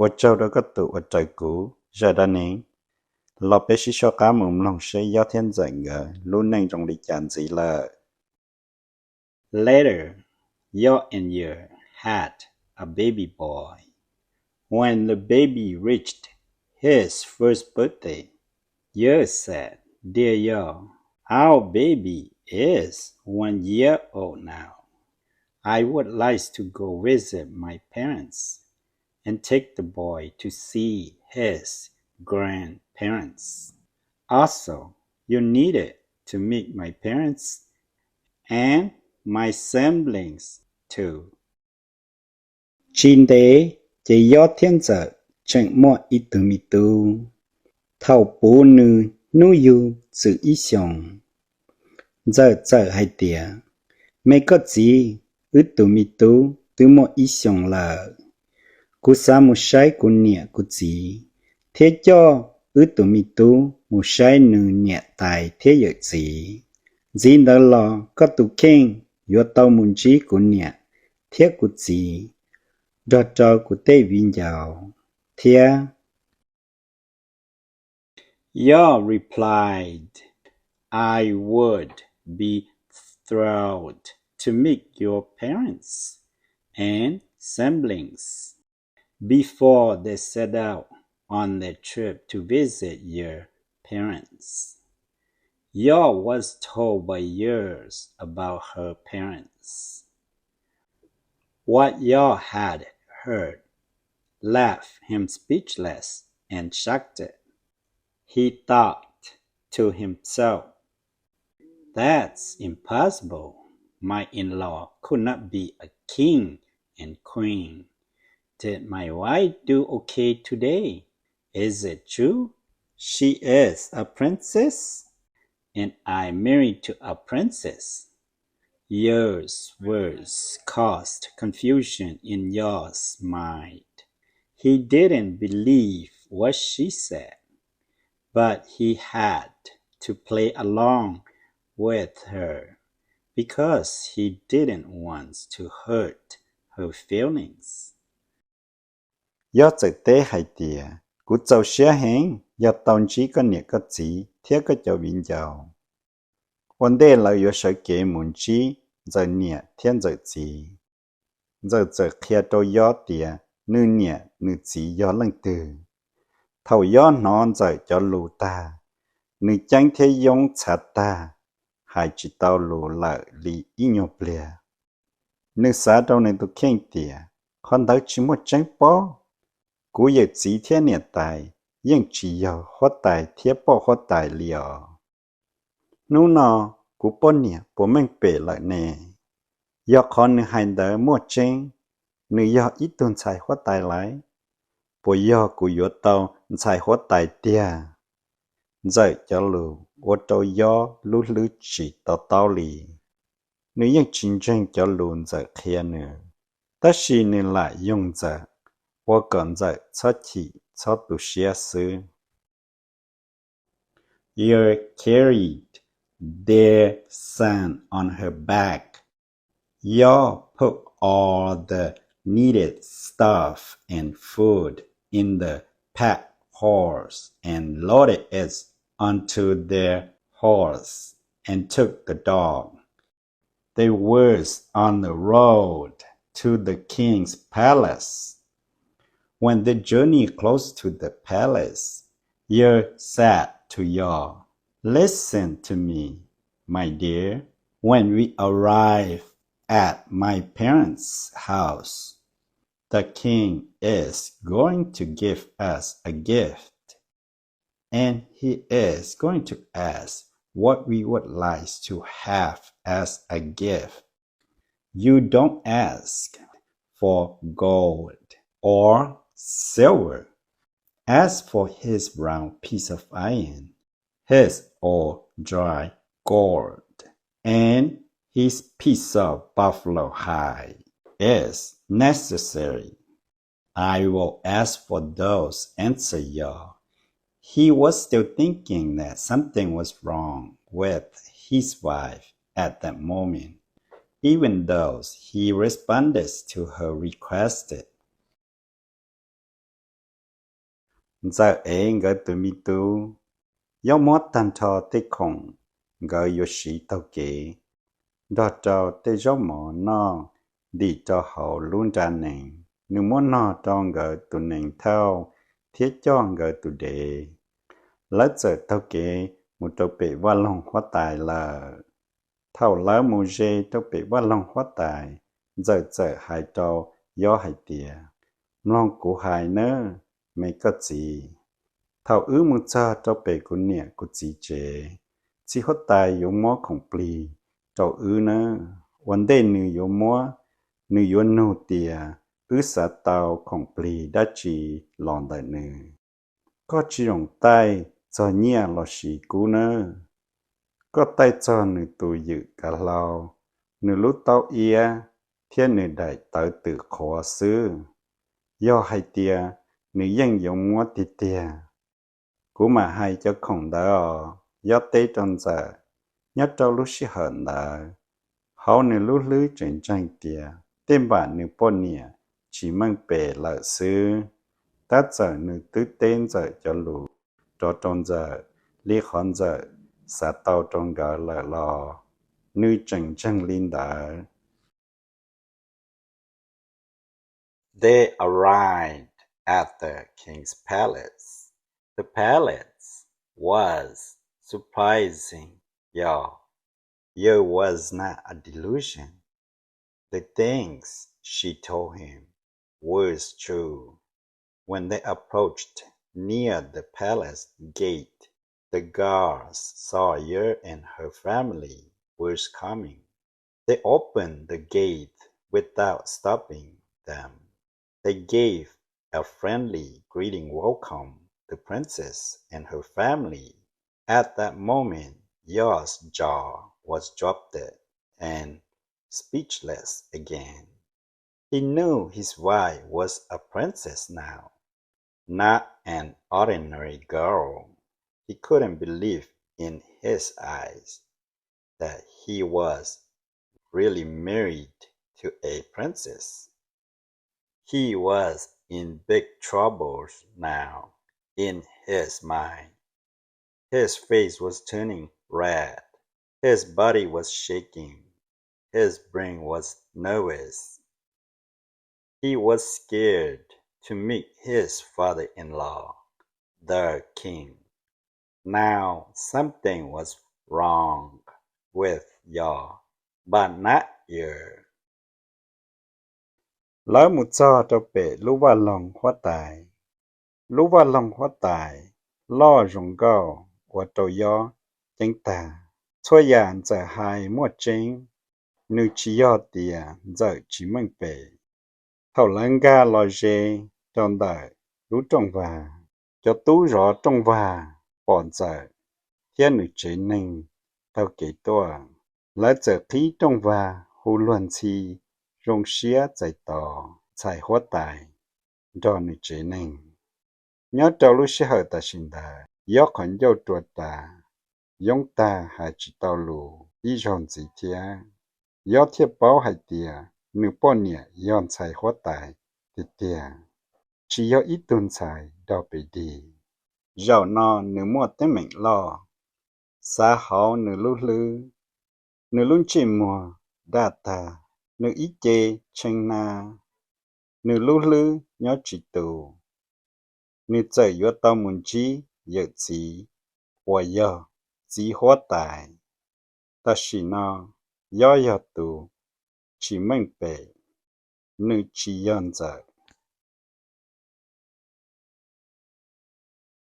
Ua tsaug rau koj tus uas raws kuv zaj dab neeg. Los peb sib soj qab mus mloog seb Yob thiab Ntxawm nkawd lub neej zoo li cas ntxiv lawm. Later, Yob and Yur had a baby boy. When the baby reached his first birthday, Yur said, "Dear Yob, our baby is one year old now. I would like to go visit my parents and take the boy to see his grandparents. Also, you needed to meet my parents and my siblings too." Tsis ntev ces Yob thiab Ntxawm tseem muaj ib tug me tub. Thaum puv nws hnub yug txwm ib xyoos, Ntxawm txawm hais tias, Me koj txiv, wb tus me tub twb muaj ib xyoos lawm. Kuv xav mus saib kuv niam kuv txiv, thiab coj wb tus me tub mus saib nws niam tais thiab yawm txiv. Ntxiv ntawd los koj tus kheej yuav tau mus ntsib kuv niam thiab kuv txiv nrog rau kuv tej viv ncaus thiab. Yob replied, "I would be thrilled to meet your parents and siblings." Before they set out on their trip to visit Yur's parents, Yob was told by Yur about her parents. What Yob had heard left him speechless and shocked. He thought to himself, "That's impossible. My in-law could not be a king and queen. Did my wife do okay today? Is it true she is a princess? And I married to a princess?" Yur's words caused confusion in Yob's mind. He didn't believe what she said, but he had to play along with her because he didn't want to hurt her feelings. Yob txawm teb hais tias, Kuv txaus siab heev yog tau ntsib koj niam koj txiv thiab koj cov viv ncaus, ua ntej lawv yuav sawv kev mus ntsib Ntxawm niam thiab Ntxawm txiv. Ntxawm txawm qhia rau Yob tias nws niam nws txiv yog leej twg. Thaum Yob hnov Ntxawm cov lus tag, nws ceeb thiab yoob txhav tag, hais tsis tau lus lawm li ib nyuag pliag. Nws xav rau nws tus kheej tias, Qhov ntawd tsis muaj tseeb pob. Kuv yawm txiv thiab niam tais yeej tsis yog huab tais thiab poj huab tais li os. Hnub no kuv poj niam puas meej pem lawm ne? Yog qhov nws hais ntawd muaj tseeb, nws yog ib tug ntxhais huab tais lawm, puas yog kuv yuav tau ntxhais huab tais tiag? Ntxawm cov lus ua rau Yob lub hlwb tsis to taub li. Nws yeej tsis ntseeg cov lus Ntxawm qhia nws, tab sis nws lam yoog Ntxawm ua kom Ntxawm txhob chim txhob tu siab xwb. Yur carried their son on her back. Yob put all the needed stuff and food in the pack horse and loaded it onto their horse and took the dog. They were on the road to the king's palace. When they journeyed close to the palace, Yur said to Yob, "Listen to me, my dear. When we arrive at my parents' house, the king is going to give us a gift. And he is going to ask what we would like to have as a gift. You don't ask for gold or silver. As for his round piece of iron, his old dry gourd, and his piece of buffalo hide is necessary." "I will ask for those," answered Yob. He was still thinking that something was wrong with his wife at that moment, even though he responded to her request. Ntxawm ev nkawd tus me tub, Yob muab tag nrho tej khoom nkawd yuav siv taug kev, nrog rau tej zaub mov noj ntim rau hauv lub nra nees, nws muab nog rau nkawd tus nees thauj thiab coj nkawd tus dev. Lawv txawm taug kev mus rau pem vaj loog huab tais lawm. Thaum lawv mus ze rau pem vaj loog huab tais, Ntxawm txawm hais rau Yob hais tias, Mloog kuv hais nawb, me koj txiv. Thaum wb mus txog rau pem kuv niam kuv txiv tsev, txiv huab tais yuav muab khoom plig rau wb nawb. Ua ntej nws yuav muab, nws yuav nug tias wb xav tau khoom plig dab tsi los ntawm nws. Koj tsis zoo taij txog nyiaj los sis kub nawb. Koj taij txog nws tus ywm kav hlau, nws lub taub iab thiab nws daim tawv twm qhuav xwb. Yog hais tias nws yeej yuav muab tiag tiag, kuv mam hais cov khoom ntawd os, Yob teb rau Ntxawm. Nyob rau lub sij hawm ntawd, hauv nws lub hlwb tseem ntseeg tias tej npam nws poj niam tsis meej pem lawm xwb. Tab txawm nws twb teb Ntxawm cov lus rov rau Ntxawm li qhov Ntxawm xav tau rau nkawd lawm los, nws tseem ntseeg li ntawd. They arrived at the king's palace. The palace was surprising, y'all. It was not a delusion. The things she told him was true. When they approached near the palace gate, the guards saw Yur and her family was coming. They opened the gate without stopping them. They gave a friendly greeting welcome the princess and her family. At that moment, Yor's jaw was dropped and speechless again. He knew his wife was a princess now, not an ordinary girl. He couldn't believe in his eyes that he was really married to a princess. He was in big troubles now in his mind. His face was turning red. His body was shaking. His brain was nervous. He was scared to meet his father-in-law, the king. Now something was wrong with Yor, but not Yur. Lawv mus txog rau pem lub vaj loog huab tais. Lub vaj loog huab tais loj zoo nkauj ua rau Yob ceeb tag. Txhua yam Ntxawm hais muaj tseeb, nws tsis yog tias Ntxawm tsis meej pem. Thaum lawv nkag los ze rau ntawm lub rooj vag, cov tub zov rooj vag pom Ntxawm thiab nws tsev neeg taug kev tuaj. Lawv txawm qhib rooj vag hu luag ntxhi zoo siab txais tos ntxhais huab tais nrog nws tsev neeg. Nyob rau lub sij hawm tam sim ntawd, Yob qhov ncauj rua tas, yoob tag hais tsis tau lus ib zaug ntxiv thiab. Yob thiaj paub hais tias nws poj niam yog ntxhais huab tais tiag tiag, tsis yog ib tug ntxhais dog pes dig. Zaum no nws muaj teeb meem loj. Xav hauv nws lub hlwb, nws lub ntsej muag daj tag, nws ib ce tshee na, nws lub hlwb nyob tsis tus. Nws txawm yuav tau mus ntsib yawm txiv uas yog txiv huab tais. Tam sim no Yob yog tus tsis meej pem, nws tsis yog Ntxawm